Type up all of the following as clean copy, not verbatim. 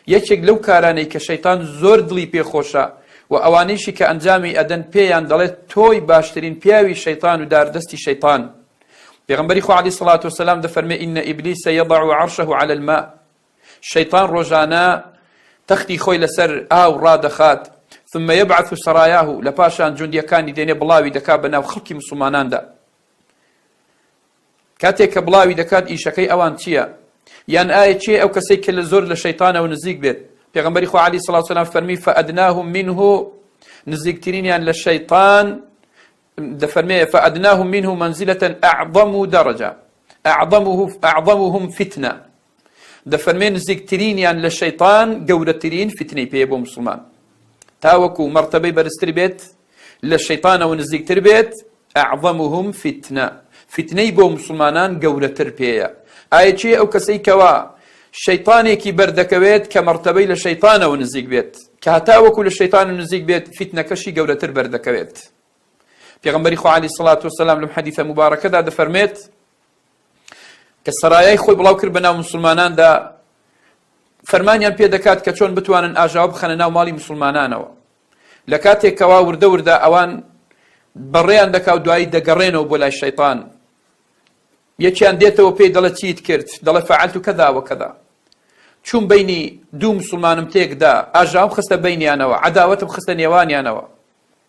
یەکێک لەو کارانەی کە شەیتان زۆر دڵی پێ خۆشە و ئەوانەیشی کە ئەنجامی ئەدەن پێیان دەڵێت تۆی باشترین پیاوی شەیتان و داردەستی شەیتان. پێغەمبەری خوا علیە الصلوة والسلام دەفەرمێ ان ابلیس یضع عرشه علی الماء شەیتان ڕۆژانە تەختی خۆی لەسەر ئاو ڕادەخات ثم یبعث سرایاه لە پاشان جوندیەکانی دێنێ بڵاوی دەکات بە ناو خەڵکی موسڵماناندا. کاتێک کە بڵاوی دەکات ئیشەکەی ئەوان چییە؟ یان ئایا کێ ئەو کەسەی کە لە زۆر لە شەیتانەوە نزیک بێت؟ پێغەمبەری خوا عەلەیهی سڵاو سەلام فەرمی فأدناهم منه نزیکترینیان لە شەیتان دەفەرمێ فأدناهم منه منزلة أعظم درجة أعظمه أعظمهم فتنة دەفەرمێ نزیکترینیان لە شەیتان گەورەترین فتنەی پێیە بۆ مسلمان تاوەکو مەرتەبەی بەرزتر بێت لە شەیتانەوە نزیکتر بێت اعظمهم فتنە فتنەی بۆ مسلمانان گەورەتر پێیە ئایا کێ ئەو کەسەی کەوا شەیتانێکی بەردەکەوێت کە مەرتەبەی لە شەیتانەوە نزیک بێت کە هەتاوەکو لە شەیتان نزیک بێت فیتنەکەشی گەورەتر بەردەکەوێت پێغەمبەری خوا عەلەیهی سڵات وسلام لەم حەدیثە موبارەکەدا دەفەرمێت کە سەرایای خۆی بڵاو کرد بە ناو مسلماناندا فەرمانیان پێ دەکات کە چۆن بتوانن ئاژاوە بخەنە ناو ماڵی مسلمانانەوە لە کاتێک کەوا وردە وردە ئەوان بەڕێیان دەکا و دوایی دەگەڕێنەوە بۆ لای شەیتان یەکیان دێتەوە پێی دەڵێ چیت کرد دەڵێ فعلت کەذا وکەذا چوون بینی دوو مسلمانم تێکدا ئاژاوم خستە بینیانەوە عەداوەتم خستە نێوانیانەوە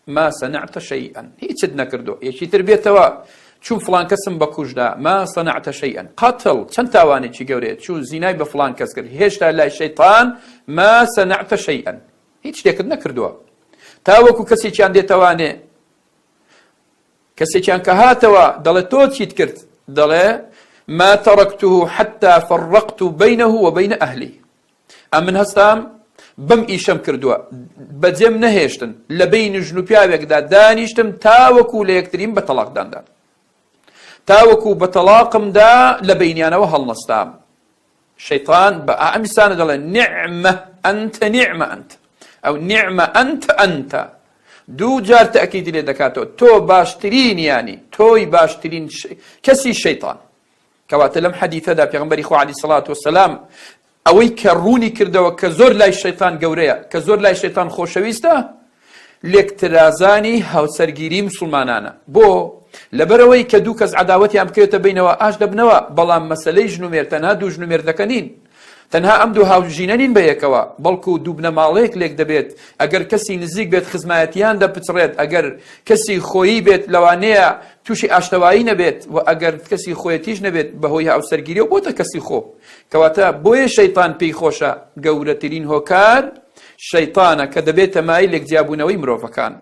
ما صنعت شیئا هیچت نەکردووە یەکی تر بێتەوە چوون فڵان کەسم بەکوشدا ما صنعت شیئا قتل چەند تاوانێکی گەورەیە چوو زینای بە فڵان کەس کرد هێشتا لای شەیتان ما صنعت شیئا هیچ شتێکت نەکردووە تاوەکو کەسێکیان دێتەوانێ کەسێکیان کە هاتەوە دەڵێ تۆ چیت کرد دەڵێ ما تركته حتى فرقت بينه وبين أهلي ئەمن هەستام بەم ئیشەم کردووە بەجێم نەهێشتن لە بەینی ژن و پیاوێکدا دانیشتم تاوەکو لە یەکتریم بە تەڵاقداندا تاوەکو بە تەڵاقمدا لە بەینیانەوە هەڵنەستام شەیتان بە ئەمیسانە دەڵێ نعمە ئەنت نعمە ئەنت ئەو نعمە ئەنت ئەنت دوو جار تەئکیدی لێ دەکاتەوە تۆ باشترین یانی تۆی باشترین کەسی شەیتان کەواتە لەم حەدیثەدا پێغەمبەری خوا عەلەیهی سڵات وسلام ئەوەی کە ڕوونی کردەوە کە زۆر لای شەیتان گەورەیە کە زۆر لای شەیتان خۆشەویستە لێکترازانی هاوسەرگیری مسلمانانە بۆ لەبەرەوەی کە دوو کەس عەداوەتیان بکەوێتە بینەوە ئاش دەبنەوە بەڵام مەسەلەی ژن و مێرد تەنها دوو ژن و مێردەکە نین تەنها ئەم دوو هاوژینە نین بە یەکەوە، بەڵکو دوو بنەماڵەیەک لێک دەبێت، ئەگەر کەسی نزیک بێت خزمایەتیان دەپچڕێت، ئەگەر کەسی خۆیی بێت لەوانەیە تووشی ئاشتەوایی نەبێت و ئەگەر کەسی خۆیەتیش نەبێت بەهۆی هاوسەرگیریەوە بۆتە کەسی خۆ. کەواتە بۆیە شەیتان پێی خۆشە، گەورەترین هۆکار شەیتانە کە دەبێتە مایەی لێکجیابوونەوەی مرۆڤەکان.